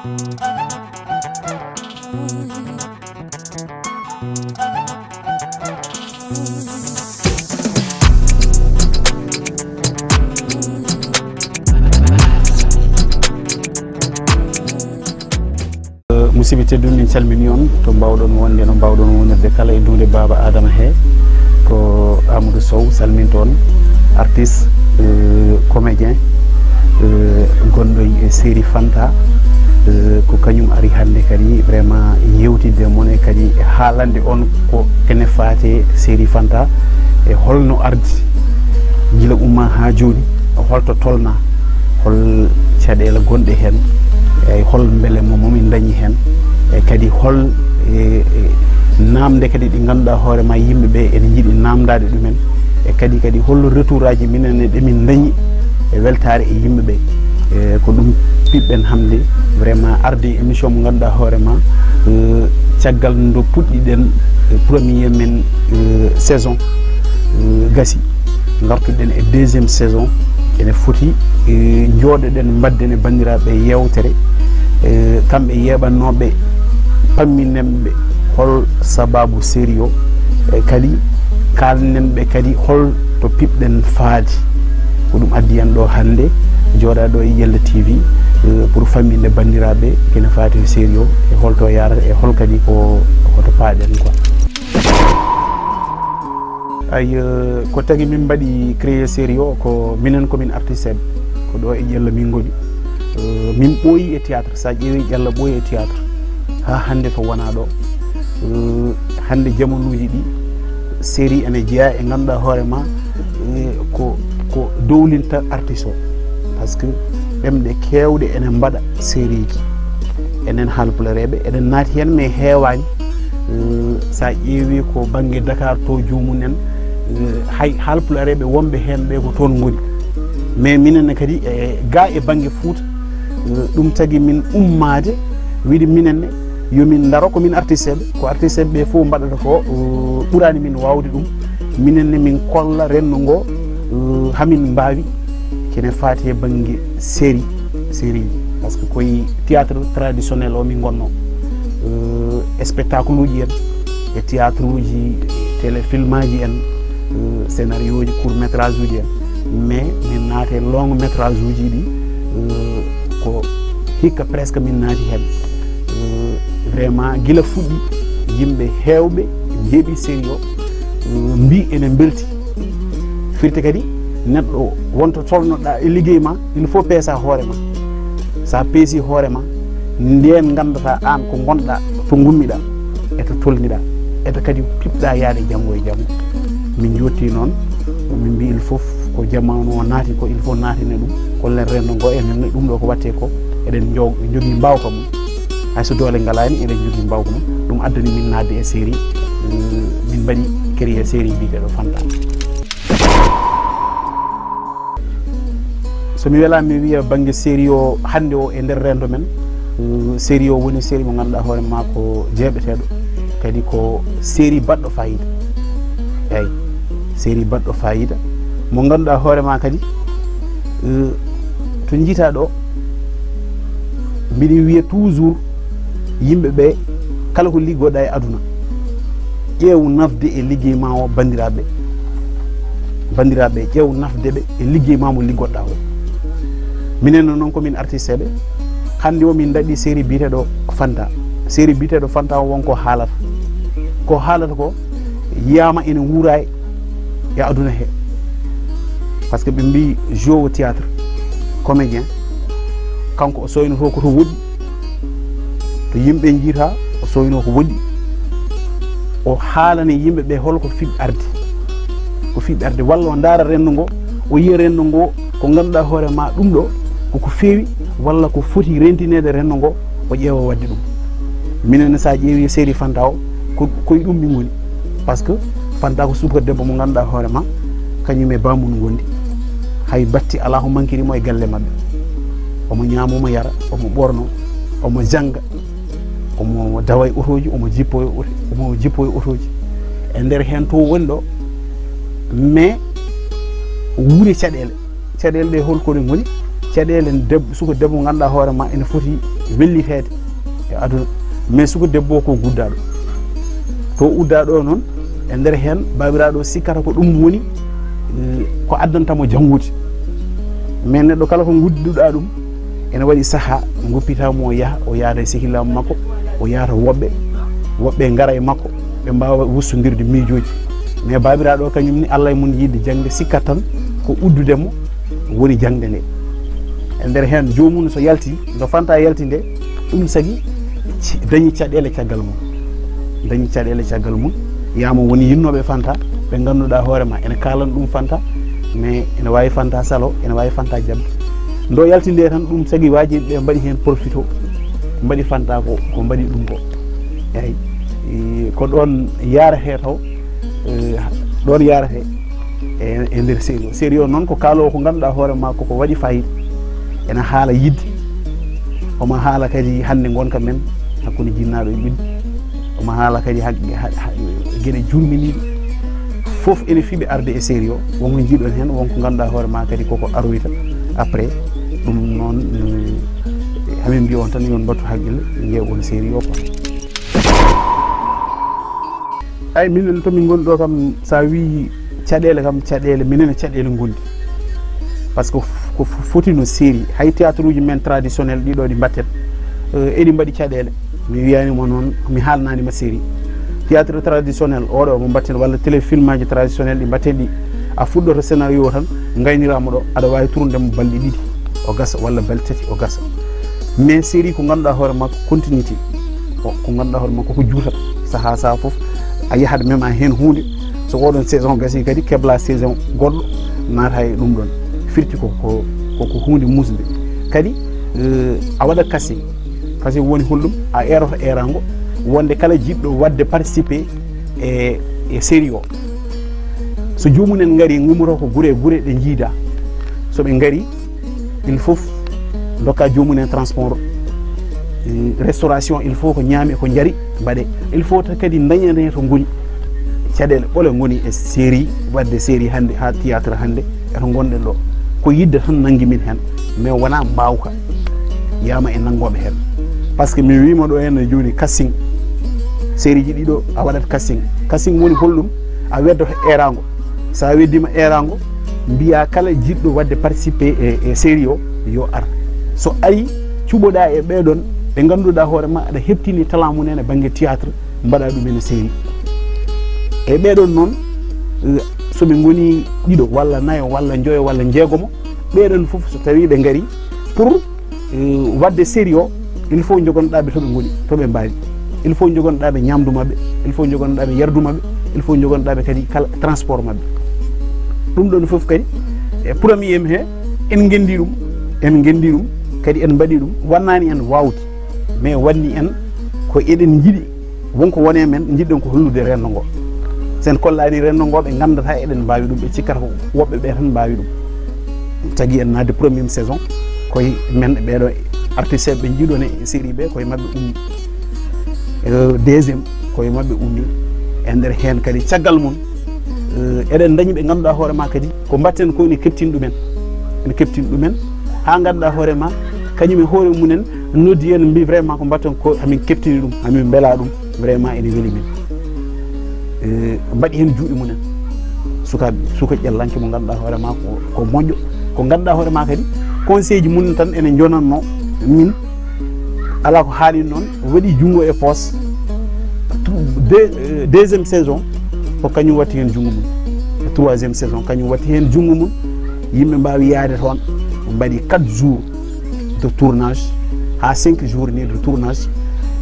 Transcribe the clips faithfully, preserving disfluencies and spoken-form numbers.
Musidɓe tedduɓe, min calmini on to mbawɗon wonde, no mbawɗon wonirde kala e duunde Baaba Adama he. Ko Amadou Sow salminto on, artiste, euh, comédien, euh, gonɗo e série Fanta. Euh, ko kañum ari hannde kadi vraiment yewtidde mon e kadi e haalande on ko ene faate série Fanta e holno ardi gila umma haa jooni, holto tolna, hol caɗeele gonɗe heen, e hol mbele mo momin dañi heen, e kadi hol, e, e, namde kadi ɗi ngannduɗaa hoore ma yimɓe ɓe ene njiɗi namdaade ɗumen, e kadi, kadi hol retour aji minen e ɗemin dañi e weltaare e yimɓe ɓe. E ko ɗum piɓɓen hannde, vraiment arde e émission mo ngannduɗaa hoore ma, e, caggal nde puɗɗiɗen, e, premier men, e, saison, e, gasi. Ngartuɗen e deuxième saison, ene foti, e, njooɗoɗen, mbaɗden e banndiraaɓe yewtere, e, kamɓe yeeɓannooɓe, pamminenɓe hol sabaabu série o, e kadi kaalnen ɓe kadi hol to piɓɗen faadi. Ko ɗum addi en ɗo hannde, jooɗaa ɗo e Ƴella T V, e, pour famminde banndiraaɓe kene faati e série o, e holto yaarata, e hol kadi ko, ko to paaɗen quoi. Ay, euh, ko tagi min mbaɗi créer série o, ko minen, ko min artiste en, ko ɗo e Ƴella min ngoni. Euh, min ɓooyi e théâtre, sa ƴeewi Ƴella ɓooyi e théâtre, haa hannde to wonaa ɗo. Euh, hannde jamanuuji ɗi, série ene jeyaa e ngannduɗaa hoore ma, euh, ko, ko dowlinta artiste o. Par ce que ɗemɗe keewɗe ene mbaɗa sérieji. Enen haalpulareeɓe, eɗen naati heen, mais heewaani. Eh, so a ƴeewi ko bannge Dakar to joomum en, eh, hay haalpulareeɓe wonɓe heen ɓe ko toon ngoni. Mais minen ne kadi, e, ga e bannge Fuuta, eh, ɗum tagi min ummaade, wiide minen ne, yo min ndaro ko min artisteɓe, ko artisteɓe ɓe fof mbaɗata ko, eh, ɓurani min waawde ɗum. Minen ne min kolla renndo ngo, eh, hamin mbaawi. Kene faati e bannge série, série ji. Par ce que koye théâtre traditionnel o min ngonno. Euh, spectacle uji en, e théâtre uji, téléfilm aji en, euh, scénario ji, court métrage uji en. Mais min naate long métrage uji ɗi, euh, ko hikka presque min naati heen. Euh, vraiment, gila fuɗɗi, yimɓe heewɓe njeeɓi série o, euh, mbi ene mbelti. Firti kadi, neɗɗo wonto tolnoɗa e liggey ma, il faut peesa hoore ma. Sa peesi hoore ma, nden ngandata an ko ngonɗa, to ngummiɗa, e to tolniɗa, e to kadi piɓɗa yaade janngo e janngo. Min jotti noon, min mbi il faut ko jamanu o naati ko, il faut naatine ɗum, kollen renndo ngo, enen ɗum ɗo ko watte ko, eɗen jo-, jogii mbawka mum. Hay so doole ngalaani, eɗen jogii mbawka mum. Ɗum addani min naatde e série, mm, min mbaɗi créer série biyeteeɗo Fanta. So mi welaama mi wiya bannge série o hannde o e nder renndo men, mm, série o woni série mo ngannduɗaa hoore ma ko jeeɓeteeɗo, kadi ko série baɗɗo fayida. Eeyi, série baɗɗo fayida mo ngannduɗaa hoore ma kadi, mm, to njiitaa ɗo, mbiɗi wiya toujours, yimɓe ɓe, kala ko liggoɗa e aduna, ƴeew nafde e liggey ma o, banndiraaɓe. Banndiraaɓe, ƴeew nafde ɓe e liggey ma mo liggoɗa o. Minen noon ko min artiste ɓe. Hannde o min daɗi série biyeteeɗo Fanta. Série biyeteeɗo Fanta o won ko haalata. Ko haalata ko yiyaama ene wuura e e aduna he. Par ce que ɓe mbi joueur théâtre, comédien, kanko o soynoto ko to woɗɗi, to yimɓe njiita, o soyno ko woɗɗi. O haalana yimɓe ɓe hol ko fiɓ arde. Ko fiɓ arde, walla o ndaara renndo ngo, o yiya renndo ngo ko ngannduɗaa hoore ma ɗum ɗo koko feewi, walla ko foti rentineede renndo ngo, o ƴeewa waɗde ɗum. Minen ne, so a ƴeewi série Fanta o, ko, ko e ɗum min ngoni. Par ce que Fanta ko subaka debbo mo ngannduɗaa hoore ma, kañum e bamum ngondi. Hay batti alaa ko mankiri mo e galle maɓɓe. Omo ñaama, omo yara, omo ɓorno, omo jannga, omo dawa e otooji, omo jippo e oto-, omo jippo e otooji. E nder heen to woni ɗo, mais wuuri caɗeele. Caɗeele ɗe hol ko ɗe ngoni? Caɗeele debbo, suka debbo ngannduɗaa hoore ma ene foti welliteede e aduna. Mais suka debbo ko guddaaɗo. To uddaaɗo noon, e nder heen, baabiraaɗo sikkata ko ɗum woni, eh, ko addanta mo janngude. Mais neɗɗo kala ko ngudduɗaa ɗum, ene waɗi sahaa, ngoppita mo o yaha, o yaada e sehilaaɓe makko, o yaada woɓɓe, woɓɓe ngara e makko, ɓe mbaawa wustondirde miijooji. Mais baabiraaɗo kañum ni, Allah e mum yiɗde jaŋde, sikkat tan ko uddude mo woni jaŋde nde. E nder heen, joomum so yalti, nde Fanta yalti nde, ɗum sagi dañi caɗeele caggal mum. Dañi caɗeele caggal mum, yaama woni yinnooɓe Fanta, ɓe ngannduɗaa hoore ma, ene kaalana ɗum Fanta, mais ene waawi Fanta salo, ene waawi Fanta jaɓde. Ndo yalti nde tan, ɗum sagi waajiɓe ɓe mbaɗi heen profito, mbaɗi Fanta ko, ko mbaɗi ɗum ko. Eeyi, ko ɗoon yaarete taw, eh, ɗoon yaarete e, e nder série o. Série o noon ko kaaloowo ko ngannduɗaa hoore ma koko waɗi faayiida. Ene haala yiɗde. Omo haala kadi hannde ngonka men hakkunde jinnaaɗo e ɓiɗɗo. Omo haala kadi hak-, ha-, ha-, geɗe jurminiiɗe. Fof ene fiɓe arde e série o. Wonko njiiɗon heen, wonko ngannduɗaa hoore ma kadi koko aroyta après. Ɗum noon, mm, hamin mbiya on tan yo on mbattu haqqille, njeeɓon série o quoi. Ay, minen to min ngoni ɗo kam, so a wii caɗeele kam, caɗeele, minen e caɗeele ngondi. Par ce que f-, ko f-, foti no série. Hay théâtre uji men traditionnel ɗiɗo ɗi mbatten, eh, eɗi mbaɗi caɗeele. Mi wiyaani ma noon, mi haalnaani ma série. Théâtre traditionnel oɗo mo mbatten, walla téléfilmaji traditionnel ɗi mbatten ɗi, a fuɗɗoto scénario o tan, ngayniraama ɗo, aɗa waawi tournude mo balɗe ɗiɗi, o gasa, walla balɗe tati, o gasa. Mais série ko ngannduɗaa hoore makko continuité. Ko, ko ngannduɗaa hoore makko ko juutata. Sahaa sahaa fof, a yahat même a heen huunde. So oɗon saison gasi kadi, kebla saison goɗɗo, naata e ɗum ɗon. Firti ko, ko, ko, ko huunde musde. Kadi, eh, a waɗat casting. Casting woni holɗum? A eeroto eeraango wonde kala jiɗɗo waɗde participer e, e série o. So joomum en ngari, ngummoto ko gure e gure ɗe njiida. So ɓe ngari, il faut ndokka joomum en transport, eh, restauration, il faut ko ñaami, ko njari mbaɗe. Il faut kadi dañane to ngoni. Caɗeele ɓole ngoni e série, waɗde série hannde haa théâtre hannde, e to ngonɗen ɗo. Ko yiɗde tan nanngi min heen, mais wonaa mbaawka. Yaama e nanngooɓe heen. Par ce que mi wiima ɗo heen jooni casting. Série ji ɗiɗo a waɗat casting. Casting woni holɗum? A weddoto eeraango. So a weddiima eeraango, mbiyaa kala jiɗɗo waɗde participer e, e série o, yo ar. So ari, cuɓoɗaa e ɓee ɗoon ɓe ngannduɗaa hoore ma aɗa heɓtini talent mum en e bannge théâtre, mbaɗa ɗum en e série. E ɓee ɗoon noon, eh, so ɓe ngoni ɗiɗo walla nayo walla njoyo walla njeegomo, ɓee ɗoon fof so tawii ɓe ngari pour, eh, waɗde série o, il faut njogonoɗaa ɓe to ɓe ngoni, to ɓe mbaawi. Il faut njogonoɗaa ɓe ñaamdu maɓɓe, il faut njogonoɗaa ɓe yardu maɓɓe, il faut njogonoɗaa ɓe kadi kala transport maɓɓe. Ɗum ɗoon fof kadi, e premier he, en ngenndi ɗum, en ngenndi ɗum, kadi en mbaɗi ɗum, wannaani en waawde, mais wanni en ko eɗen njiɗi, won ko woni e men, njiɗɗen ko hollude renndo ngo. So en kollaani renndo ngo, ɓe nganndata eɗen mbaawi ɗum, ɓe cikkata ko woɓɓe ɓe tan mbaawi ɗum. Tagi en naatde première saison, koye men ɓeeɗo artiste ɓe njiɗon e série ɓe, koye maɓɓe ummi. Eh, deuxième, koye maɓɓe ummi. E nder heen kadi, caggal mum, eh, eɗen ndañi ɓe ngannduɗaa hoore ma kadi, ko mbatten ko ene keptin ɗumen. Ene keptin ɗumen, haa ngannduɗaa hoore ma, kañum e hoore mum en noddi en, mbi vraiment ko mbatten ko, hamin keptini ɗum, hamin mbela ɗum, vraiment ene weli min. Eh, mbaɗi heen juuɗe mum en. Sukaaɓe, suka ƴellanke mo ngannduɗaa hoore ma ko, ko moƴƴo, ko ngannduɗaa hoore ma kadi, conseil ji mum tan ene njonatno min. Alaa ko haali noon, waɗi junngo e poos. Deux-, eh, deuxième saison, ko kañum watti heen junngo mum. Troisième saison, kañum watti heen junngo mum. Yimɓe mbaawi yahde toon, mbaɗi quatre jours de tournage, haa cinq jours ni de tournage.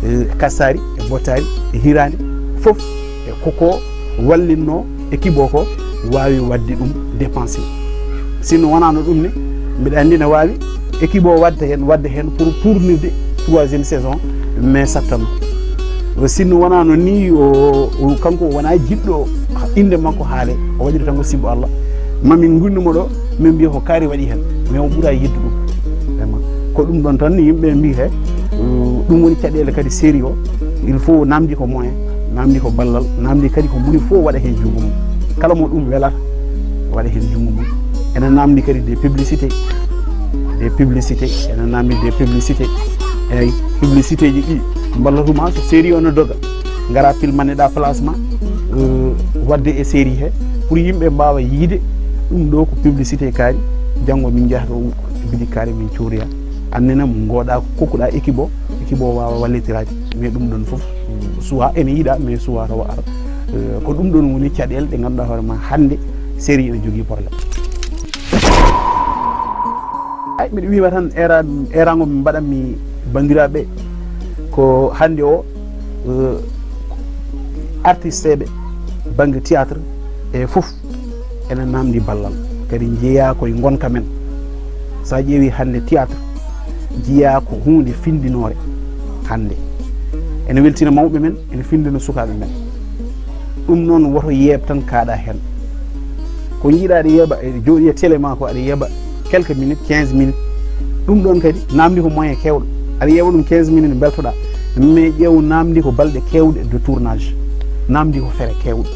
Eh, Kasaari, e Bottaari, e Hiraande, fof e koko wallinno équipe o ko waawi waɗde ɗum dépensé. Sinno wonaano ɗum ne, mbiɗa anndi ne waawi équipe o waɗde heen, waɗde heen pour tournirde troisième saison, mais sattanno. Sinno wonaano ni, o, o, kanko wonaa jiɗɗo innde makko haale, o waɗiri tan ko sibu Allah. Ma min ngunni mo ɗo, min mbiya ko kaari waɗi heen, mais o ɓuraa yiɗde ɗum. Vraiment. Ko ɗum ɗon tan yimɓe mbi he, uh, ɗum woni caɗeele kadi série o. Il faut namdi ko moyen, namdi ko ballal, namdi kadi ko moni fof waɗa heen junngo mum. Kala mo ɗum welata, waɗa heen junngo mum. Ene namdi kadi des publicités. E publicité, ene namdi de publicité. Eyyi, publicité ji ɗi mballatu ma so série o no doga. Ngara pilmane ɗa place ma, euh, wadde e série he. Pour yimɓe mbawa yiide ɗum ɗo ko publicité kaari. Janngo min njaha to boutique kaari min coriya. Annena mo ngoɗa kokkuɗa équipe o, équipe o wawa wallitiraade. Mais ɗum ɗon fof, soit ene yiɗa, mais soit tawa ara. Euh, ko ɗum ɗon woni caɗele ɗe ganduɗa hoore ma hannde série ene jogii problème. Ay, miɗo wiima tan era-, erango mi mbaɗanmi banndiraaɓe ko hannde o, eh, artisteɓe bannge théâtre e fof ene namdi ballal, kadi jeeya koye ngonka men. So a ƴeewi hannde théâtre jeeya ko huunde findinoore hannde. Ene weltina mawɓe men, ene findina sukaaɓe men. Ɗum noon woto yeeb tan kaaɗa heen. Ko njiɗa aɗa yeeɓa, e jooɗi e télé ma ko aɗa yeeɓa quelques minutes, quinze minutes. Ɗum ɗon kadi namdi ko moyen kewɗo. Aɗa yeeɓa ɗum quinze minutes beltoɗa. Mais ƴeew namdi ko balɗe kewɗe de tournage. Namdi ko fere kewɗe.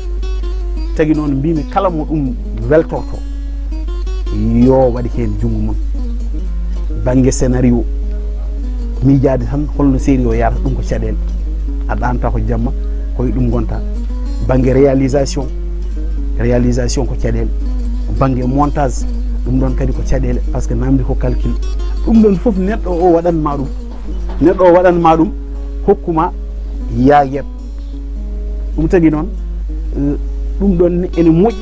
Tagi noon mbimi kala mo ɗum weltorto, yo waɗ heen junngo mum. Bannge scénario, miijaade tan holno série o yahata, ɗum ko caɗeele. A ɗaanta ko jamma, ko e ɗum ngonta. Bannge réalisation, réalisation ko caɗeele. Bannge montage, ɗum ɗon kadi ko caɗeele, parce que namdi ko calcul. Ɗum ɗon fof neɗɗo o waɗan ma ɗum. Neɗɗo o waɗan ma ɗum, hokku ma, ya yeeɓ. Ɗum tagi noon, eh, ɗum ɗon ne ene moƴƴi.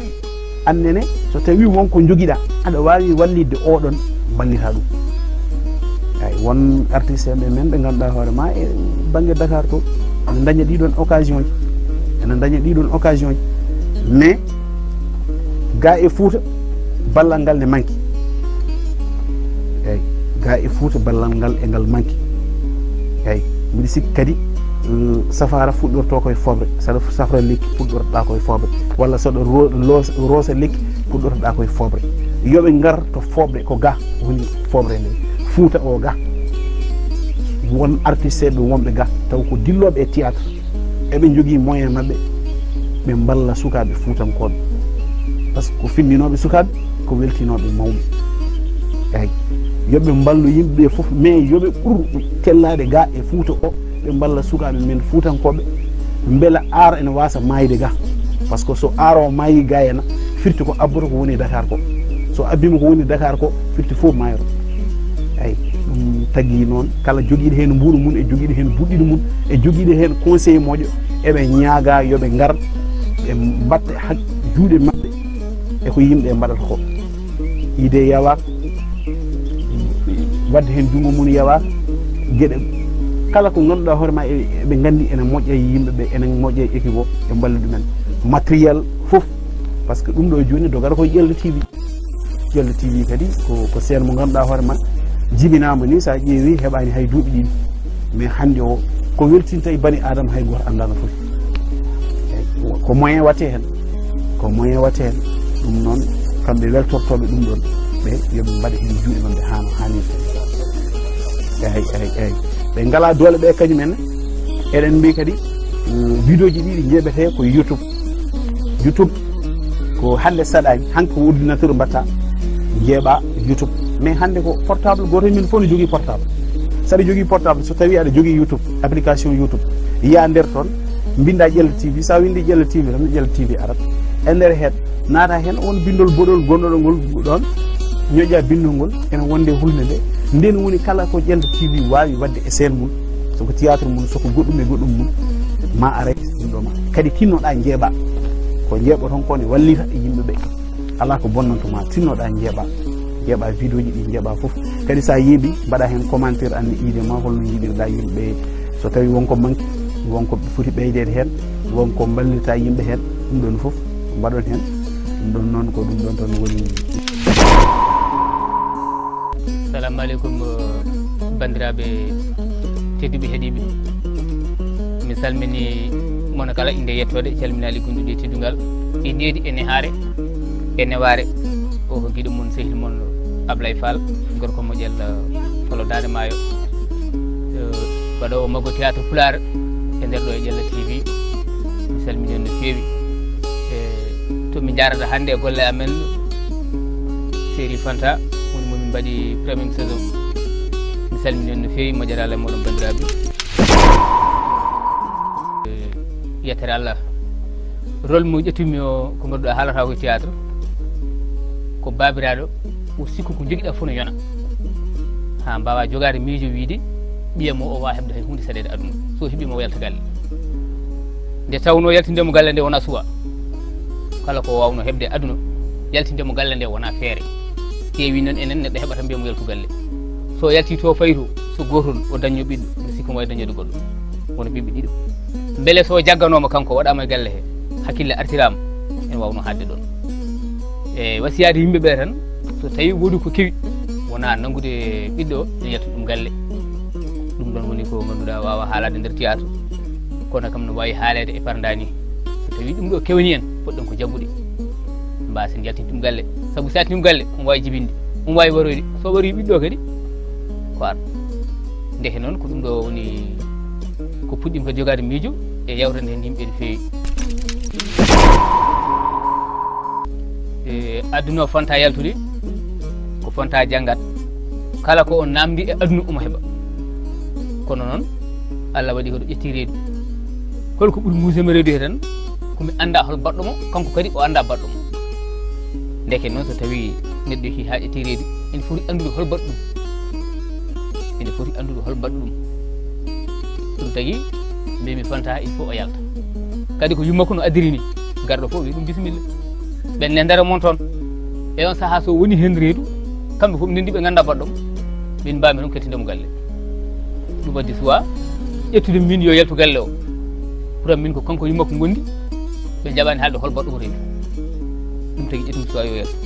Annene, so tawi won ko jogiɗa, aɗa waawi wallitde oɗon, mballita ɗum. Ay, won artiste en ɓe men ɓe ngannduɗaa hoore ma e bannge Dakar to, ene ndaña ɗiɗon occasion ji. Ene ndaña ɗiɗon occasion ji. Mais, ga e Fuuta, ballal ngal ne manki. Eyyi, ga e Fuuta ballal ngal e ngal manki. Eyyi, mbiɗa sikki kadi, eh, safaara fuɗɗorto koye fooɓre. Saɗa safra lekki fuɗɗortoɗa koye fooɓre. Walla saɗa ro-, loos-, roosa lekki fuɗɗortoɗa koye fooɓre. Yoɓe ngar to fooɓre, ko ga woni fooɓre nde. Fuuta o ga. Won artiste ɓe wonɓe ga. Taw ko dillooɓe e théâtre. Eɓe njogii moyen maɓɓe, ɓe mballa sukaaɓe fuutankooɓe. Parce que ko findinooɓe sukaaɓe, ko weltinooɓe mawɓe. Eyyi. Yo ɓe mballu yimɓe ɓe fof, mais yo ɓe ɓur tellaade ga e Fuuta o, ɓe mballa sukaaɓe men fuutankooɓe, mbela aar ene waasa maayde ga. Parce que so aar o maayi ga ena, firti ko abboto ko woni Dakar ko. So abbima ko woni Dakar ko, firti fof maayro. Eyyi, ɗum tagi noon, kala jogiiɗo heen mbuuɗu mum, e jogiiɗo heen buɗɗiɗo mum, e jogiiɗo heen conseil moƴƴo, eɓe ñaaga yo ɓe ngar, ɓe mbatta hak-, juuɗe maɓɓe e ko yimɓe mbaɗata ko. Idée yawaaka, waɗde heen junngo mum yawaaka, geɗe kala ko ngannduɗaa hoore ma e, eɓe nganndi ene moƴƴa e yimɓe ɓe, ene moƴƴa e équipe o, ɓe mballa ɗumen. Matériel fof, parce que ɗum ɗo jooni dogata ko Ƴello T V. Ƴello T V kadi ko, ko seen mo ngannduɗaa hoore ma jibinaama ni, so a ƴeewi heɓaani hay duuɓi ɗiɗi. Mais hannde o, ko weltinta e bani Aadama hay gooto anndaa no foti. Eyyi, ko moyen waɗte heen. Ko moyen waɗte heen. Ɗum noon, kamɓe weltortooɓe ɗum ɗon, ɓe yo ɓe mbaɗa heen juuɗe maɓɓe haa no haanirta. Eyyi, eyyi, eyyi. Ɓe ngalaa doole ɓe kañum en. Eɗen mbiyi kadi, mm, vidéo ji ɗi ɗi njeeɓetee ko YouTube. YouTube ko hannde saɗaani, hanki ko ordinateur mbatta, njeeɓa YouTube. Mais hannde ko portable, gooto e men fof no jogii portable. Saɗa jogii portable, so tawi aɗa jogii YouTube, application YouTube, yiya nder toon, mbinnda Ƴello T V, sa winndi Ƴello T V tan, Ƴello T V arat. E nder heen, naata heen on binndol boɗol gonɗo ɗo ngol ɗon, ñoƴƴa binndol ngol, ene wonde hulde nde. Nden woni kala ko Ƴello T V waawi waɗde e seen mum, so ko théâtre mum, so ko goɗɗum e goɗɗum mum, ma aray ɗum ɗo ma. Kadi tinnoɗa njeeɓa. Ko njeeɓoton ko ne wallita yimɓe ɓe. Alaa ko bonnanto ma, tinnoɗa njeeɓa. Njeeɓa vidéo ji ɗi, njeeɓa fof. Kadi sa yeeɓi, mbaɗa heen commentaire, anne idée ma, holno njiɗirɗa yimɓe ɓe. So tawi wonko manque, wonko foti ɓeydeede heen, wonko mballirta yimɓe heen, ɗum ɗon fof mbaɗon heen. Ɗum ɗon noon ko ɗum ɗon tan woni. Salamu aleykum, eh, banndiraaɓe tedduɓe heɗiiɓe. Mi salmini mono kala innde e yettoode, calminaali gonɗuɗi e teddungal. E nehdi e nehaare, e newaare. O ko giɗo mon, sehil mon Ablaye Fall, gorko mo Ƴello, eh, Folo Daande Maayo. Eh, waɗoowo Maggo Théâtre Pulaar e nder ɗo e Ƴello T V. Mi salmini on no feewi. Eh, to min njaarata hannde e golle amen, Seri Fanta, woni mo min Waɗi première saison. Mi salmini on no feewi, moƴƴere Allah e mooɗon banndiraaɓe. Eh, yettere Allah. Rôle mo ƴettumi o, ko ngannduɗaa haalata ko théâtre. Ko baabiraaɗo, o sikku ko njogiɗaa fof no yona. Haa mbaawa jogaade miijo wiide ɓiya mo o waawa heɓde hay huunde saɗeede aduna. So heɓii mo o yalta galle. Nde tawnoo yaltinde mo galle nde wonaa suwa. Kala ko waawno heɓde aduna, yaltinde mo galle nde wonaa feere. Heewi noon enen neɗɗo heɓata mbiya mo yaltu galle. So yaltii to fayi to, so gootol o dañño ɓiɗɗo, mbiɗa sikki omo waawi dañoyde goɗɗo. Wona ɓiɓɓe ɗiɗo. Mbele so jagganooma kanko waɗaama e galle he, hakkille artiraama, ene waawno haaɗde ɗoon. E wasiyaade yimɓe ɓe tan, so tawii woodi ko kewi, wonaa nanngude ɓiɗɗo o, ene yalta ɗum galle. Ɗum ɗoon woni ko ngannduɗaa waawaa haalaade nder théâtre. Kono kam no waawi haaleede e parndaa nii. So tawii ɗum ɗo kewani en, poɗɗen ko jaggude. Mbaasen yaltinde ɗum galle. Sabu so yaltii ɗum galle, omo waawi jibinde, omo waawi waroyde. So waroyi ɓiɗɗo o kadi, ko an. Ndeke noon, ko ɗum ɗo woni ko puɗɗiimi ko jogaade miijo e yawtande heen yimɓe no feewi. E, aduna o fonta yaltude, ko fonta janngat. Kala ko o naamndi e aduna omo heɓa. Kono noon, Allah waɗi ko ɗo ƴetti reedu. Hol ko ɓuri muusde mo reedu he tan? Ko mi annda hol baɗɗo mo, kanko kadi o annda baɗɗo mo. Ndeke noon, so tawii neɗɗo yehi haa ƴetti reedu, ene foti anndude hol baɗɗo ɗum. Ene foti anndude hol baɗɗo ɗum. Ɗum tagi, mbiimi fonta, il faut o yalta. Kadi ko yumma ko no addiri ni, garɗo fof wi ɗum bisimilla. Ɓe nendere mon toon. E on sahaa so woni heen reedu, kamɓe fof ɓe ndenndi ɓe ngannda baɗɗo mo. Min mbaami noon keltinde mo galle. Ɗum addi suwa, ƴettude min yo yaltu galle o. Pour min ko kanko yumma ko ngondi, ɓe njaɓaani haalde hol baɗɗo mo reedu. Ɗum tagi ƴettumi suwa yo yaltu.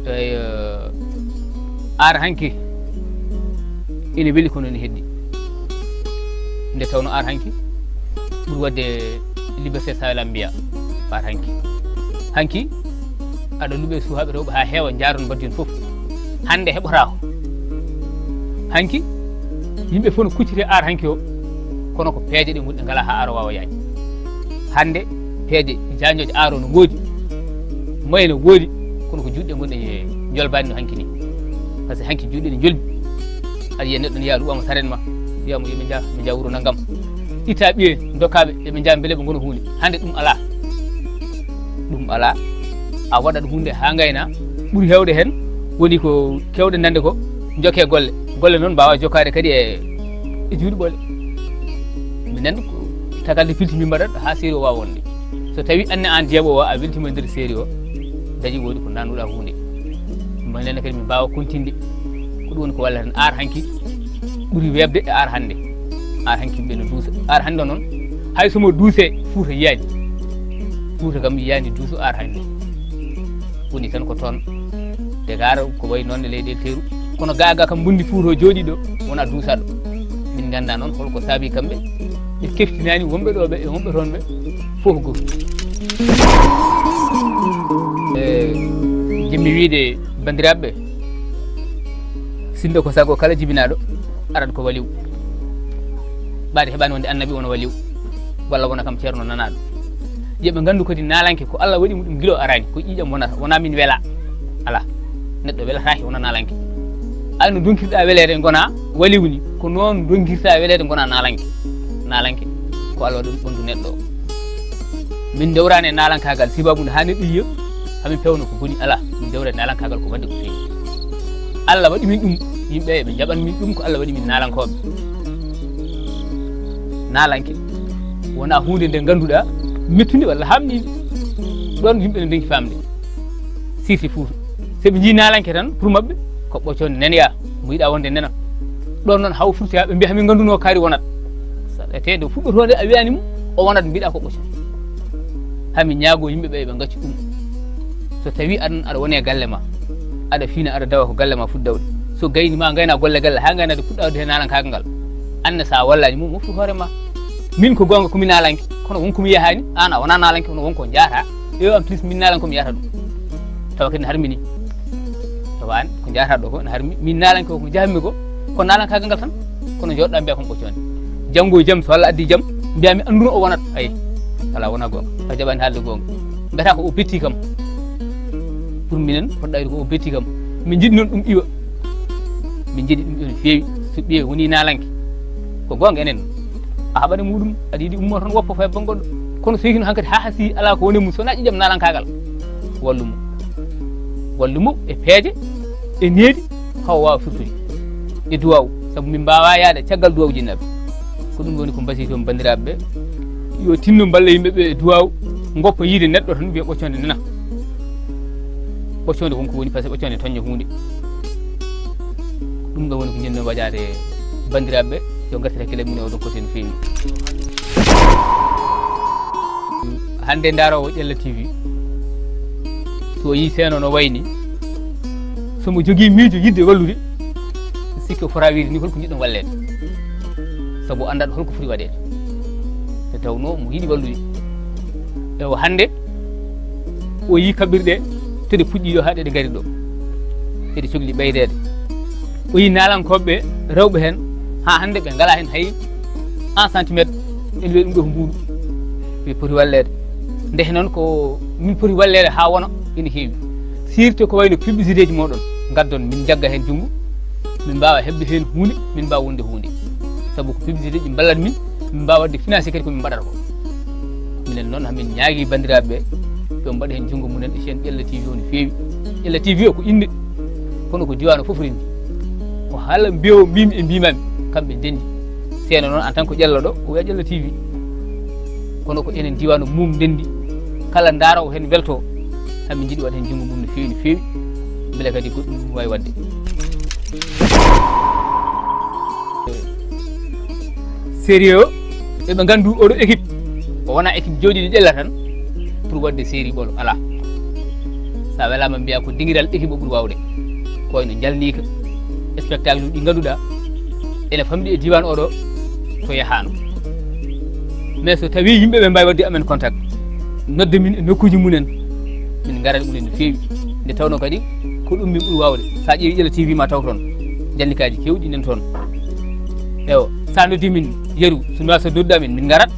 Eey, eh, aar hanki ina weli kono ene heddi. Nde tawnoo aar hanki ɓuri waɗde liberté sawela mbiya aar hanki. Hanki aɗa luɓe suhaaɓe rewɓe haa heewa njaaron mbaddi on fof. Hannde heɓotaako. Hanki yimɓe fof no kucciti aar hanki o, kono ko peeje ɗe ngoni ɗe ngalaa haa aar o waawa yaaj. Hannde peeje jaanjooje aar o no ngoodi, moyen no ngoodi, kono ko juuɗe ngoni ɗe njolbaani no hanki ni. Par ce que hanki juuɗe ɗe njolbi. Aɗa yiya neɗɗo ne yaa luɓaama saret ma, wiyaama yo ɓe njaa, ɓe njaa wuro nanngam. Itta ɓiye dokkaaɓe, yo ɓe njaa mbele ɓe ngona huunde. Hannde ɗum alaa. Ɗum alaa. A waɗat huunde haa ngayna, ɓuri heewde heen woni ko keewɗe nande ko, njokke golle. Golle noon mbaawa jokkaade kadi e, e juuɗe ɓoole. Minen ko tagal nde filti min mbaɗat haa seeri o waawa wonde. So tawii anne aan jeeɓoowo a weltiima e nder seeri o, dañi woodi ko nannuɗaa huunde. Minen kadi min mbaawa kontinde. Ko ɗum woni ko wallata en. Aar hanki ɓuri weeɓde e aar hannde. Aar hanki yimɓe no duusa. Aar hannde o noon, hay so mo duusee, Fuuta yiyaani. Fuuta kam yiyaani duuso aar hannde. Woni tan ko toon. Degaar ko wayi noon e leyɗeele teeru. Kono gaa gaa kam mbundi Fuuta o jooɗii ɗo, wonaa duusaaɗo. Min nganndaa noon hol ko saabii kamɓe. Ɓe keftinaani wonɓe ɗo ɓe e wonɓe toon ɓe. Fof gootum. E jimmi wiide banndiraaɓe, sinno ko sago kala jibinaaɗo arat ko waliw. Ɓaade heɓaani wonde annabi wona waliw, walla wona kam ceerno nanaaɗo. Yo ɓe nganndu kadi naalanke ko Allah waɗi mo ɗum gila o araani, ko ƴiiƴam wonata, wonaa min wela. Alaa, neɗɗo welataake wona naalanke. Ay no ndonkirɗaa weleede ngonaa waliw ni, ko noon ndonkirtaa weleede ngonaa naalanke. Naalanke ko Allah waɗi ɓanndu neɗɗo o. Min ndewraani e naalankaagal, sibaabu nde haa neɗɗo yiya, hamin pewno ko boni, alaa. Min ndewra e naalankaagal ko waɗde ko feewi. Allah waɗi min ɗum, yimɓe ɓe njaɓan min ɗum, ko Allah waɗi min naalankooɓe. Naalanke wonaa huunde nde ngannduɗaa mettunde walla hamɗinde. Ɗoon yimɓe ne ndonki faamde. Sirti Fuuta. So ɓe njii naalanke tan, pour maɓɓe, ko ɓoccoonde nenoyaa. Mo yiɗaa wonde nena. Ɗoon noon, haw firtoyaa, ɓe mbiya, "Hamin nganndunoo kaari wonat." Saɗa tee nde fuɗɗotoo nde, a wiyaani mo, o wonat, mbiɗaa ko ɓoccoonde. Hamin ñaagoo yimɓe ɓe, ɓe ngaccu ɗum. So tawii aɗa, aɗa woni e galle ma, aɗa fiina, aɗa dawa ko galle ma fuɗɗi dawde. So gayni ma ngayna golle galle, haa ngaynaade puɗɗaa waɗde heen naalankaagal ngal. Aan ne, so a wallaani mo, moftu hoore ma. Min ko goonga, ko mi naalanke, kono won ko mi yahaani, aan a wonaa naalanke, kono won ko njaataa. E en plus, min naalanke ko mi yahata ɗum. Tawa kadi ne harmi ni. Tawa aan ko njaataa ɗo ko ne harmi. Min naalanke ko, ko njahmi ko, ko naalankaagal ngal tan. Kono njooɗoɗaa mbiyaa ko mi ɓoccoonde. Janngo e jam, so Allah addi jam, mbiyaa mi annduno o wonat. Ayi, alaa, wonaa goonga. A jaɓaani haalde goonga. Mbiyata ko o petti kam. Ɗum minen poɗɗayde ko o betti kam. Min njiɗi noon ɗum iwa. Min njiɗi ɗum iwa no feewi. So ɓiye woni naalanke, ko goonga enen. A haɓani muɗum, aɗa yiɗi ummo toon woppa fay banngoɗo. Kono so hino hankadi haa hasi alaa ko woni mum, so wonaa ƴiƴam naalankaagal. Wallu mo. Wallu mo e peeje, e needi, haw waawa firtude. E duwaaw, sabu min mbaawaa yaade caggal duwaaw jinnaaɓe. Ko ɗum woni ko mbasiyton banndiraaɓe ɓe. Yo tinno mballa yimɓe ɓe e duwaaw, ngoppa yiide neɗɗo tan wiya ɓoccode nana. Ɓoccode won ko woni, parce que ɓoccode toñña huunde. Ɗum ɗo woni ko njiɗno waɗaade banndiraaɓe ɓe, yo ngartir hakkille mum e oɗon kote no feewi. Hannde ndaaroowo Ƴella T V, so o yii seeno no wayni, so mo jogii miijo yiɗde wallude, mi sikki o fota wiide ni holko njiɗɗon walleede. Sabu o anndat holko foti waɗeede. Nde tawnoo mo yiɗi wallude. E o hannde, o yii kaɓirɗe to ɗe puɗɗi ɗo haa ɗe ngari ɗo. Eɗe cogli ɓeydeede. O yii naalankooɓe rewɓe heen, haa hannde ɓe ngalaa heen hay un centimètre. Ene wiya ɗum ɗo ko mbuuɗu. Ɓe poti walleede. Ndeke noon ko min poti walleede haa wona ene heewi. Sirte ko wayno publicité ji mooɗon, ngaddon min njagga heen junngo, min mbaawa heɓde heen huunde, min mbaawa wonde huunde. Sabu ko publicité ji mballat min, min mbaawa waɗde financé kadi ko min mbaɗata ko. Minen noon, hamin ñaagii banndiraaɓe ɓe, yo mbaɗ heen junngo mumen e chaîne Ƴella T V o no feewi. Ƴella T V o ko innde, kono ko diiwaan o fof renndi. Ko haala mbiyo mbimi e mbimami, kamɓe ndenndi. Seeno noon, en tant que Ƴella ɗo, o wiya Ƴella T V. Kono ko enen diiwaan o mum ndenndi, kala ndaaroowo heen weltoo, hamin njiɗi waɗ heen junngo mum no feewi, no feewi, mbele kadi goɗɗum ɗum waawi waɗde. Sérieux, eɓe nganndu oɗo équipe, o wona équipe jooɗiiɗo Ƴella tan pour waɗde série ɓolo, alaa. Sa welaama mbiya ko dingiral équipe o ɓuri waawde. Ko wayno Njalniika, spectacle uji ɗi ngannduɗaa ene famɗi e diiwaan oɗo to yahaano. Mais so tawii yimɓe ɓe mbaawi waɗde amen contact, nodde min e nokkuuji mumen, min ngarat mumen no feewi. Nde tawnoo kadi ko ɗum min ɓuri waawde. Sa ƴeewi Ƴella T V ma taw toon Njalnikaaji keewɗi nen toon. Ewa, sa noddi min Yeru, so mi so nodda min, min ngarat.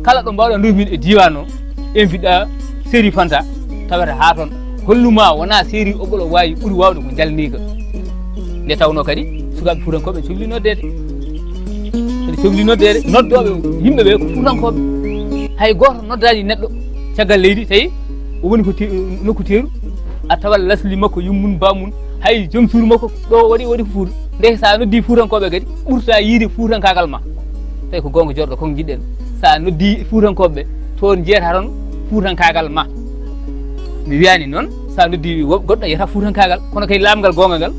Kala ɗo mbaawɗa ndu min e diiwaan o, invite-ɗaa série Fanta, tawata haa toon. Hollu ma wona série o ɓolo waawi ɓuri waawde ko Njalniika. Nde tawnoo kadi sukaaɓe fuutankooɓe ene cogli noddeede. Ene cogli noddeede, noddooɓe yimɓe ɓe ko fuutankooɓe. Hay gooto noddaani neɗɗo caggal leydi, tawi o woni ko te-, nokku teeru, a tawat lasli makko, yummum, bammum, hay joom suudu makko ɗo waɗi, waɗi ko Fuuta. Ndeke sa noddi fuutankooɓe kadi, ɓurta yiide fuutankaagal ma. Tawi ko goonga joorɗo, ko njiɗɗen. Sa noddi fuutankooɓe, toon jeeyata toon fuutankaagal ma. Mi wiyaani noon, sa noddi wo-, goɗɗo yiyata fuutankaagal, kono kay laamgal goonga ngal,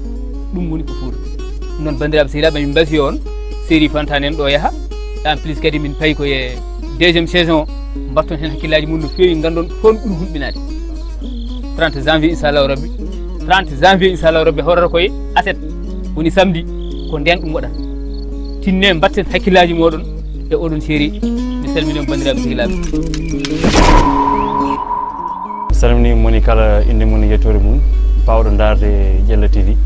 ɗum woni ko Fuuta. Noon, banndiraaɓe sehilaaɓe, min mbasi on, série Fanta nen ɗo yaha. En plus kadi min payi ko e deuxième saison, mbatton heen hakkillaaji mum no feewi, nganndon toon ɓuri hulɓinaade. Trente janvier, inchallahu rabbi. Trente janvier, inchallahu rabbi, hawrata koye aset, woni samedi, ko ndeen ɗum waɗata. Tinne mbatten hakkillaaji mooɗon e oɗon série. Mi salmini on, banndiraaɓe sehilaaɓe. Mi salmini moni kala innde mum e yettoore mum, baawɗo ndaarde Ƴella T V.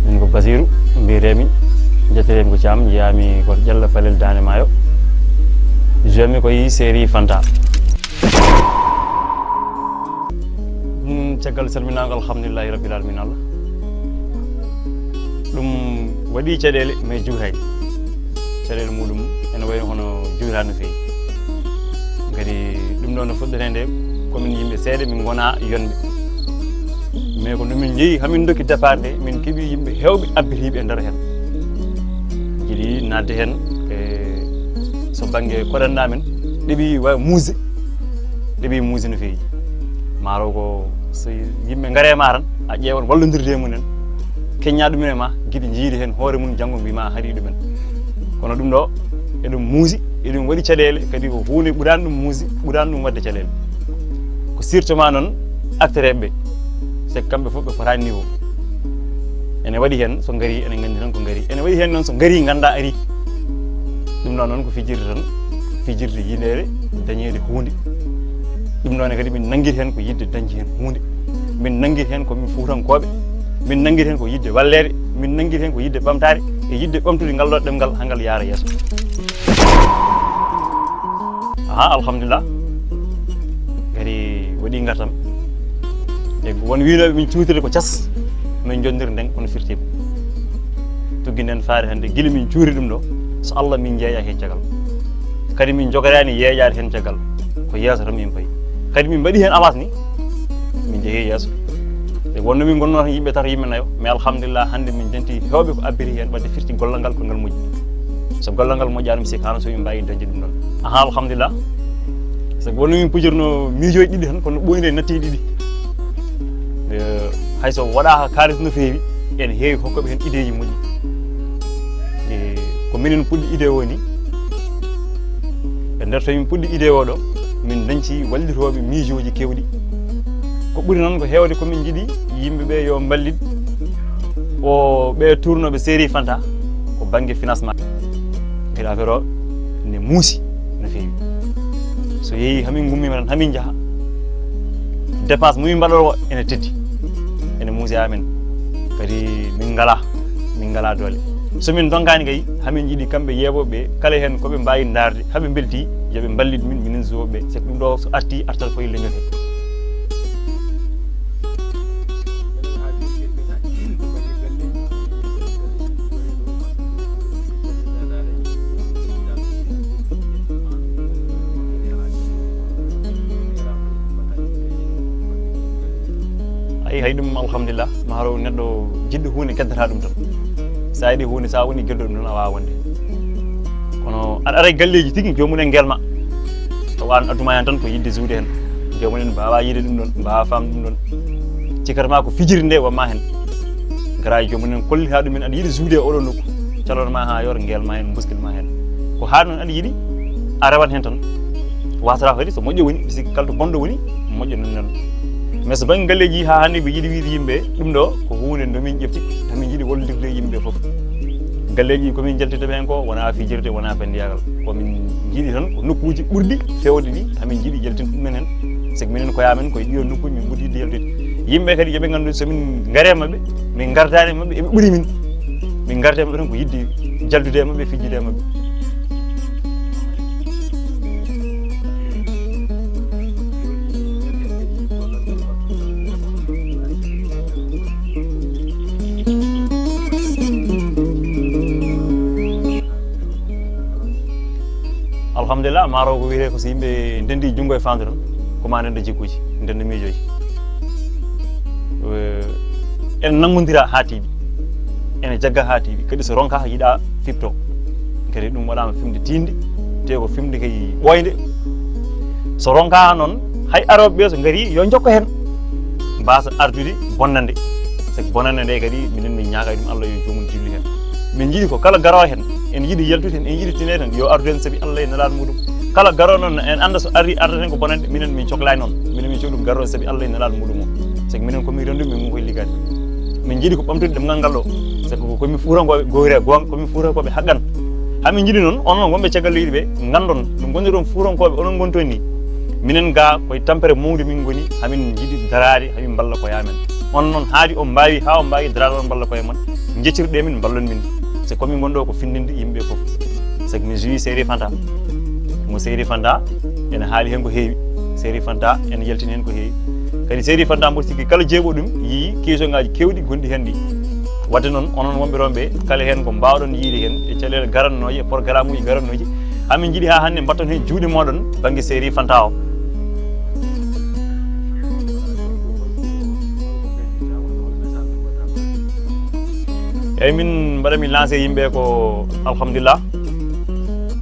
Min ko Basiru, mbiyeteemi, njetteteemi ko Caam, njeyaami ko Ƴella Palel Daande Maayo. Jouemi ko e série Fanta. Mm, caggal salminaango, alhamdulillahi rabbil alamin Allah. Ɗum waɗi caɗeele, mais juutaani. Caɗeele muɗum ene wayno hono juutaani no feewi. Kadi ɗum ɗo no fuɗɗetee nde, komin yimɓe seeɗa, min ngona yonɓe. Mais ko no min njeyi, hamin dokki départ nde, min keɓi yimɓe heewɓe abbitiiɓe e nder heen. Jiɗi naatde heen, e so bannge koɗanɗaa men, ɗeɓi wa-, muusde, ɗeɓi muusde no feewi. Maaro ko so yimɓe ngare ma tan, a ƴeewan wallondirde e mumen, keñña ɗumen e ma, giɗi njiidi heen hoore mum, janngo mbiima a haɗi ɗumen. Kono ɗum ɗo, eɗum muusi, eɗum waɗi caɗeele, kadi ko huunde ɓuraani ɗum muusi, ɓuraani ɗum waɗde caɗeele. Ko surtout ma noon, acteur ɓe, c'est que kamɓe fof ɓe potaani niveau. Ene waɗi heen so ngari, ene nganndi tan ko ngari. Ene waɗi heen noon so ngari, ngannda ari. Ɗum ɗo noon ko fijirde tan, fijirde yiɗeede, dañeede huunde. Ɗum ɗo ne kadi min nanngiri heen ko yiɗde dañde heen huunde. Min nanngiri heen ko min Fuutankooɓe. Min nanngiri heen ko yiɗde walleede. Min nanngiri heen ko yiɗde ɓamtaare e yiɗde ɓamtude ngal ɗo ɗemngal haa ngal yaara yeeso. Aha, alhamdulillah. Kadi waɗi ngartam. E won wiinooɓe min cuutirde ko cas, min jonndir nden kono firtiima. Tuggi nden faare hannde, gila min cuuri ɗum ɗo, so Allah min jeeya heen caggal. Kadi min jogoraani yeeƴaade heen caggal, ko yeeso tan min payi. Kadi min mbaɗi heen avance ni, min njehii yeeso. E wonno min ngonnoo tan yimɓe tato, yimɓe nayo, mais alhamdulillah hannde min janti heewɓe ko abbiri heen, wadde firti gollal ngal ko ngal moƴƴi. So gollal ngal moƴƴaano, mi sikkaano so min mbaawi dañde ɗum ɗon. Aha, alhamdulillah. Sabu wonno min pujirno miijooji ɗiɗi tan, kono ɓooyde natti ɗiɗi. Eh, hay so waɗaaka kaalis no feewi, ene heewi hokkuɓe heen ideeji moƴƴi. Eh, ko minen puɗɗi idée o ni. E nder to min puɗɗi idée o ɗo, min dañci wallitooɓe miijooji keewɗi. Ko ɓuri noon ko heewde ko min njiɗi yimɓe ɓe yo mballit o ɓe tournooɓe série Fanta ko bannge financement. Kadi affaire o ne muusi no feewi. So yehi hamin ngummiima tan hamin njaha, dépense mo min mbaɗata o ene teddi, ene muusi amen. Kadi min ngalaa, min ngalaa doole. So min ndonkaani kay, hamin njiɗi kamɓe yeeɓooɓe kala heen ko ɓe mbaawi ndaarde, haa ɓe mbeltii, yo ɓe mballit min, minen joueuɓe ɓe. Sabu ɗum ɗo so artii, artat ko e leñol hee. Ayi, hay ɗum, alhamdulillah, maharo neɗɗo jiɗɗo huunde gaddata ɗum tan. Sa yiɗi huunde, sa woni gelɗo ɗum tan, a wawa wonde. Kono aɗa ara e galleji tigi, jomum en gelma. Tawa an adduma hen tan ko yidde suude hen. Jomum en mbawa yiide ɗum ɗon, mbawa famde ɗum ɗon. Cikkata ma ko fijirde nde wamma hen. Gara e jomum en kollita ɗum en aɗa yiɗi suude e oɗo nokku. Calon ma ha yoor, gelma hen, buskil ma hen. Ko ha noon aɗa yiɗi, a rewat hen tan. Wasata kadi so moƴƴo woni, mi sikki kala to bonɗo woni, moƴƴo nan nan. Mais so bangge galleji ha hande ɓe yiɗi wiide yimɓe, ɗum ɗo ko hunde nde min ƴefti, hamin jiiɗi wallondirde e yimɓe fof. Galleji ko min jaltita ɓe hen ko wona fijirde, wona fendiyagal. Ko min jiiɗi tan ko nokkuji ɓurɗi fewde ɗi, hamin jiiɗi jaltin ɗum men hen. Sabu minen ko yamen koye ɗiyo nokkuji min ɓurti yiɗde yaltude. Yimɓe kadi yooɓe gandu so min gare mabɓe, min gardani mabɓe, eɓe ɓuuri min. Min gardani mabɓe tan ko yiɗde jaltude e mabɓe, fijjude e mabɓe. Alhamdulillah, maaro ko wiyete ko so yimɓe ndendi junngo e faandu tan, ko ma ndenda jikkuuji, ndenda miijooji. Eh, en nanngodira haa tiiɗi, ene jagga haa tiiɗi, kadi so ronka yiɗa fipto. Kadi ɗum waɗaama fimde tiiɗnde, te ko fimde kay ɓooynde. So ronka noon, hay arooɓe ɓe so ngari, yo njokko heen, mbasa ardude bonnande. Sabu bonannde nde kadi, minen min ñaagay ɗum Allah yo joomum dillu heen. Min njiɗi ko kala garoowo heen, ene yiɗi yaltude heen, ene yiɗi tinde heen, yo ardu heen sabi Allah e nelaaɗo muɗum. Kala garoowo noon, en annda so ari, ardata heen ko bonannde, minen min coklaani noon. Minen min cohli ɗum garoowo sabi Allah e nelaaɗo muɗum o. Sabu minen ko min renndumi, min koye liggaade. Min njiɗi ko ɓamtude ɗemngal ngal ɗo. Sabu ko min fuurankooɓe goyre goonga, ko min fuurankooɓe haqqan. Hamin njiɗi noon, onon wonɓe caggal leydi ɓe, nganndon no ngonirɗon fuurankooɓe, onon ngonton ni. Minen ga koye tampere mawde min ngoni, hamin njiɗi daraade, hamin mballa koye amen. On noon haadi on mbaawi, haa on mbaawi daraade, on mballa koye mon. Njeccirɗe min, mballon min. Sabu ko min ngonɗo ko findinde yimɓe fof. Sabu mi joui Seydi Fanta. Mo Seydi Fanta ene haali heen ko heewi. Seydi Fanta ene yaltini heen ko heewi. Kadi Seydi Fanta mboɗo sikki kala jeeɓo ɗum yii keesongaji kewɗi gonɗi heen ɗi. Wadde noon, onon wonɓe ɗon ɓe, kala heen ko mbawɗon yiide heen e caɗeele garannooje, e programme uji garannooji, hamin njiɗi haa hannde mbatton heen juuɗe mooɗon bannge Seydi Fanta o. Eyyi, min mbaɗa mi lancé yimɓe ko alhamdulillah,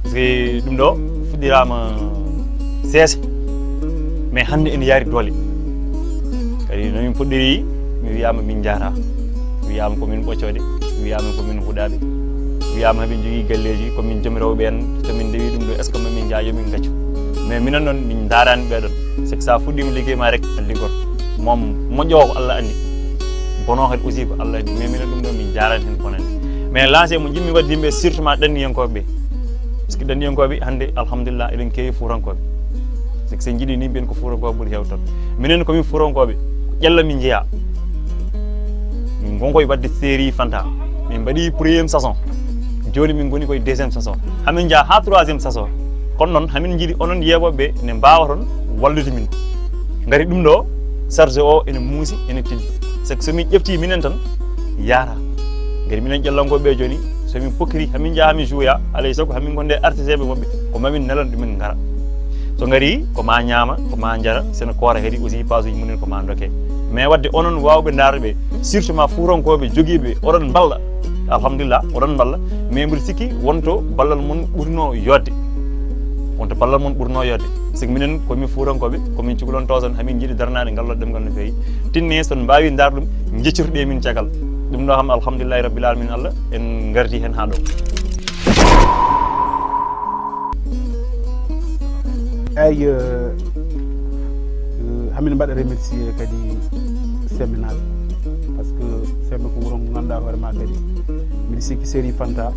parce que ɗum ɗo fuɗɗirama seese, mais hannde ene yaari doole. Kadi no min puɗɗiri, mi wiyama min jaara, mi wiyama ko min ɓoccooɗe, mi wiyama ko min huɗaɓe, mi wiyama hamin jogui galleji, ko min joom rewɓe en, so min ndewi ɗum ɗo, est ce que mamin jaa, yo min gaccu? Mais minen noon min darani ɓeɗon. C'est que sa fuɗɗima liggey ma rek a liggor. Moom moƴƴo o ko Allah andi. Bono kadi aussi ko Allah andi. Mais minen ɗum ɗo min jarani hen bonande. Mais lancé mo jimmi wadde yimɓe surtout ma ɗanniyankoɓe ɓe. Parce que ɗanniyankoɓe hande alhamdulillah eɗen keewi fuurankoɓe. C'est que sen jiiɗi ni mbiyen ko fuurankoɓe ɓuuri hewde toon. Minen komin fuurankoɓe. Ƴella min jeeya. Min gonkoy wadde série Fanta. Min mbaɗi premier saison. Joni min goni koye deuxième saison. Hamin jaa ha troisième saison. Kono noon hamin jiiɗi onon yeeɓoɓe ne mbawa toon wallude min. Ngati ɗum ɗo Charge o ene muusi, ene teddi. Sabu so min ƴeftii minen tan, yaara. Ngati minen ƴellankooɓe ɓe jooni, so min pokkiri, hamin njaha, hamin jouya, alay sago, hamin gonde artisteeɓe woɓɓe, ko mamin nelan ɗumen ngara. So ngari, ko ma ñaama, ko ma njara, seno koora kadi aussi paasuuji mumen ko ma ndokke. Mais wadde onon waawɓe ndaarde ɓe, surtout ma fuutankooɓe jogiiɓe, oɗon mballa. Alhamdulillah, oɗon mballa. Mais mbiɗa sikki wonto ballal mon ɓurno yodde. Wonto ballal mon ɓurno yodde. Sabu minen ko min fuutankooɓe, ko min cukalon toosan, hamin njiɗi darnaade ngal ɗo ɗemngal no feewi. Tinne so on mbaawi ndaar ɗum, njeccotoɗe min caggal. Ɗum ɗo kam alhamdulillahi rabbil alamin Allah, en ngardi heen haa ɗo. Eyi, eh, eh, hamin mbaɗa remercier kadi Sembe naaɓe. Parce que Sembe ko wuro ngo ngannduɗaa hoore ma kadi. Mbiɗa sikki série Fanta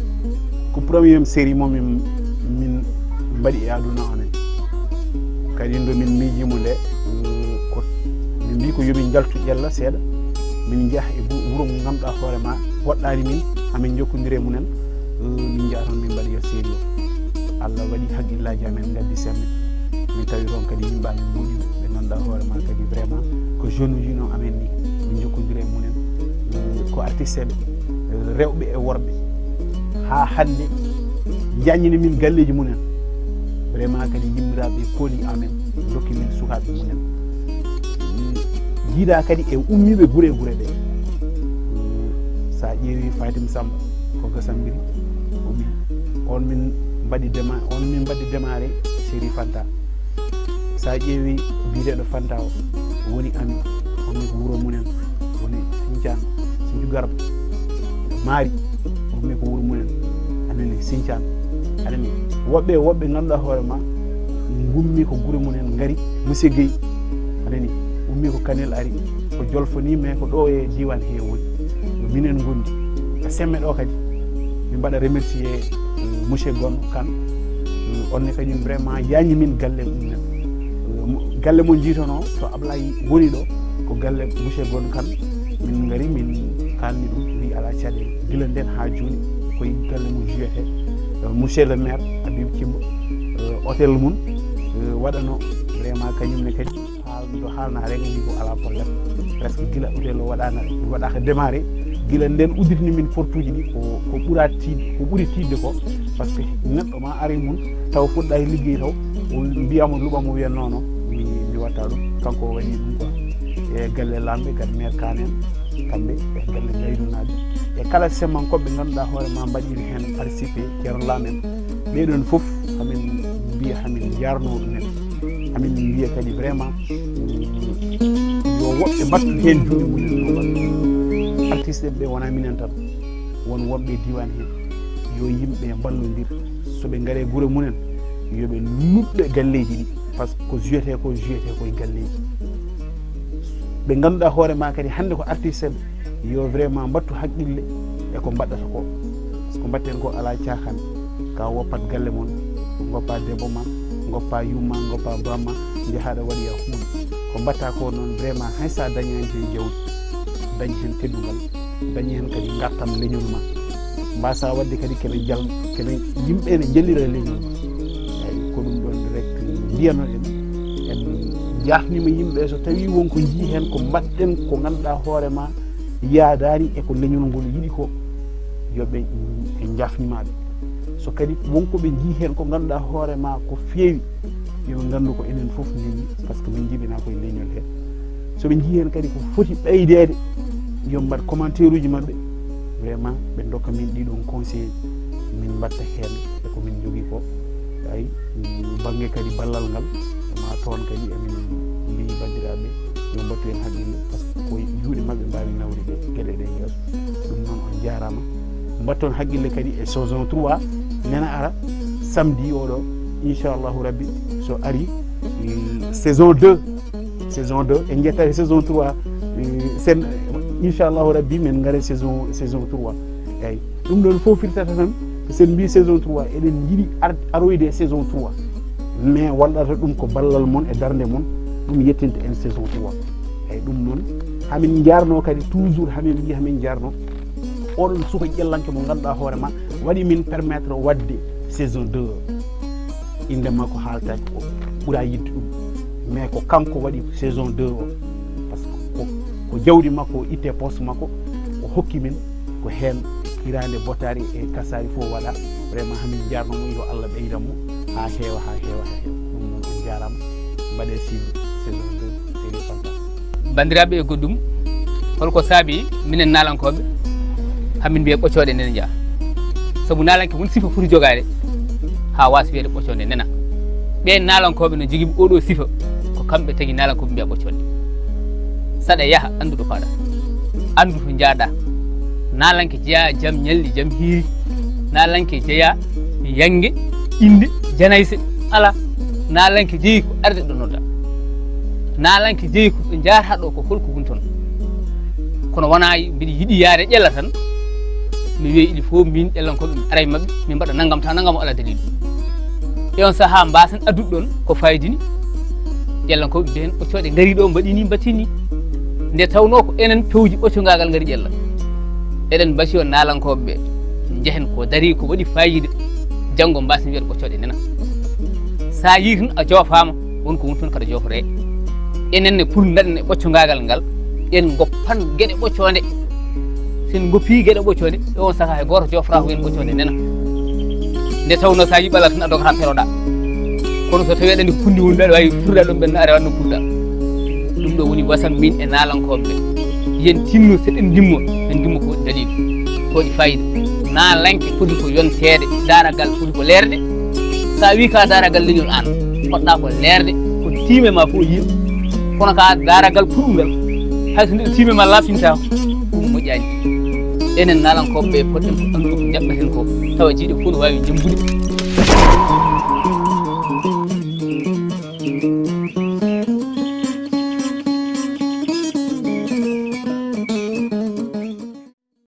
ko premier série mo min, min mbaɗi e aduna o amen. Kadi nde min miijii mo nde, eh, ko min mbii ko yo min njaltu ƴella seeɗa, min njaha e gu-, wuro ngo ngannduɗaa hoore ma woɗɗaani min, hamin njokkondiri e mumen, eh, min njaha toon min mbaɗoya série o. Allah waɗi haqqillaaji amen ngaddi Sembe. Min tawi toon kadi yimɓe amen moƴƴuɓe ɓe ngannduɗaa hoore ma kadi vraiment ko jeune uji no amen ni. Min njokkondiri e mumen, eh, ko artisteɓe, eh, rewɓe e worɓe. Haa hannde njanñini min galleeji mumen. Vraiment kadi yimmiraaɓe kooli amen, ndokki min sukaaɓe mumen. Jiida kadi e ummiiɓe gure gure ɗe. Sa ƴeewi Fatim Samba ko Gasambiri, o min, on min mbaɗi dema-, on min mbaɗi démarré série Fanta. Sa ƴeewi biyeteeɗo Fanta o, woni ami, woni ko wuro mumen, woni Sincaan, Sincu Garba, Maari, woni ko wuro mumen, anani Sincaan, anani woɓɓe, woɓɓe ngannduɗaa hoore ma, ngummi ko gure mumen, ngari, Monsieur Guèye, anani, ummi ko Kanel ari, ko Jolfo ni, mais ko ɗo e diiwaan he woni. Ko minen ngondi. Ko Sembe ɗo kadi. Min mbaɗa remercier, eh, monsieur Gon Kane. Eh, on ne kañum vraiment yaañi min galle mum en. Eh, mo-, galle mo jiitono to Ablaye woni ɗo, ko galle monsieur Gon Kane. Min ngari, min kalni ɗum, wi alaa caɗeele. Gila nden haa jooni, ko e galle mum jouete. Eh, monsieur le maire, Habib Thimbo, eh, hôtel mum, eh, waɗano vraiment kañum ne kadi. Haal-, ɗo haalna rek, wi ko alaa problème. Presque gila hôtel o waɗaana, waɗaaka démarré. Gila nden udditini min portuuji ɗi, ko, ko ɓura tiid-, ko ɓuri tiiɗde ko, parce que neɗɗo ma ari mum, taw fuɗɗa e liggey taw, o mbiyamo luɓa mo wiya non, non, mi, mi watta ɗum. Kanko o waɗi ɗum quoi. E galle lamɓe, galle maire Kane en, kamɓe, e galle gaynunaaɓe. E kala semmankoɓe ɓe ngannduɗaa hoore ma mbaɗiri heen participé, Ceerno Laam en. Ɓee ɗoon fof, hamin mbiya, hamin njaarnoo ɗumen. Hamin mbiya kadi vraiment, mm, yo woɓɓe mbattu heen juuɗe mumen no mbaɗa. Artiste ɓe wonaa minen tan, won wonɓe e diiwaan heen. Yo yimɓe mballondir. So ɓe ngaree gure mumen, yo ɓe nuɗɗe galleeji ɗi. Parce que ko jouetee ko, jouetee ko e galleeji. Ɓe ngannduɗaa hoore ma kadi hannde ko artiste ɓe, yo vraiment mbattu haqqille e ko mbaɗɗata ko. Par ce que ko mbaɗten ko alaa caaxaan. Ka woppat galle mon, ngoppa debbo ma, ngoppa yumma, ngoppa bamma, njahaɗa waɗoya huunde. Ko mbatta ko noon vraiment hay sa dañani heen jawdi, dañ heen teddungal, dañi heen kadi ngartam leñol ma. Mbasa waɗde kadi kene jal-, kene yimɓe ne jallira leñol ma. Eyi, ko ɗum ɗoon rek mbiyanoɗen. En jaafnima yimɓe, so tawi won ko njii heen ko mbaɗɗen ko ngannduɗaa hoore ma yaadaani e ko leñol ngol yiɗi ko, yo ɓe, en jaafnimaɓe. So kadi won ko ɓe njii heen ko ngannduɗaa hoore ma ko feewi, yo ɓe nganndu ko enen fof ndenni, par ce que min njibinaa koye leñol he. So ɓe njii heen kadi ko foti ɓeydeede, yo mbaɗ commentaire uji maɓɓe, vraiment ɓe ndokka min ɗiɗon conseil, min mbatta heen e ko min njogii ko. Ay, bannge kadi ballal ngal, ma toon kadi emin mbiyi banndiraaɓe, yo mbattu heen haqqille, par ce que ko e juuɗe maɓɓe mbaawi nawde ɗe geɗe ɗe yeeso. Ɗum noon on njaaraama. Mbatton haqqille kadi e saison trois, nena ara samedi oɗo, inchallahu rabbi, so ari, mm, saison deux. Saison deux, en njettata saison trois, eh, sen, inchallahu rabbi, min ngare saison, saison trois. Eyi, ɗum ɗoon fof firtata tan, ko sen mbi saison trois, eɗen njiɗi ar-, aroyde e saison trois. Mais wallata ɗum ko ballal mon e darnde mon, ɗum yettinta en saison trois. Eyi, ɗum noon, hamin njarno kadi, toujours hamin mbiya hamin njarno. Oɗon suka ƴellanke mo ngannduɗaa hoore ma, waɗi min permettre waɗde saison deux o. Innde makko haaltaaki, o ɓura yiɗde ɗum. Mais ko kanko waɗi saison deux o. Ko jawdi makko o itte poste makko, o hokki min, ko heen hiraande botaari e kasaari fof waɗa. Vraiment hamin jarno mo, yo Allah ɓeydan mo haa heewa, haa heewa, haa heewa. Ɗum noon on jaaraama. Mbaɗe suivre saison deux, série fantastique. Banndiraaɓe e goɗɗum, holko saabi minen naalankooɓe hamin mbiya ɓoccooɗe nena njaha? Sabu naalanke won sifa foti jogaade haa waasa wiyeede ɓoccooɗe nena. Ɓeen naalankooɓe no jogiiɓe oɗo sifa, ko kamɓe tagi naalankooɓe mbiya ɓoccooɗe. Saɗa yaha, anndu ɗo paɗa, anndu to njaaɗa. Naalanke jeyaa jam ñalli, jam hiiri. Naalanke jeyaa yannge, innde, janayse, alaa. Naalanke jeyi ko arde ɗo nodda. Naalanke jeyi ko ɗo njaata ɗo, ko holko woni toon. Kono wonaa mbiɗa yiɗi yaade ƴella tan, mi wiya il faut min ƴellankooɓe mi ara e maɓɓe, min mbaɗa nanngam taw nanngam o alaa daliilu. E on sahaa mbaasen addude ɗoon ko fayidini. Ƴellankooɓe mbiyen ɓoccooɗe ngarii ɗo, mbaɗi ni, mbaɗti ni. Nde tawnoo ko enen pewji ɓoccogaagal ngari ƴella. Eɗen mbasiyo naalankooɓe ɓe, njehen ko darii ko waɗi faayiida, janngo mbaasen wiyeede ɓoccooɗe nena. So a yii tan a joofaama, won ko woni toon kaɗa jooforee. Enen ne pour ndaɗen e ɓoccogaagal ngal, en ngoppan geɗe ɓoccoonde. So en ngoppii geɗe ɓoccoonde, e on sahaa hay gooto joofata ko wiyeen ɓoccoonde nena. Nde tawnoo so a yii ɓalal tan a dogataa peroɗaa. Kono so tawii aɗa anndi ko kunndi woni ɗo, aɗa waawi furda ɗum ɓenna, aɗa waɗa no furda. Ɗum ɗo woni wasam min e naalankooɓe ɓe. Yen tinno, so eɗen ndimmo, en ndimmo ko waɗi daliilu, ko waɗi faayiida. Naalanke foti ko yonteede, daaragal foti ko leerde. So a wii ka daaragal leñol aan, poɗɗaa ko leerde, ko tiime ma fof yiya. Kono ka daaragal puɗungal, hay so nde tiime ma laaɓtintaako, ɗum moƴƴaani. Enen naalankooɓe ɓe, poɗɗen ko anndude ko njaɓɓaten ko, tawa jeyɗe fof no waawi jemmbude.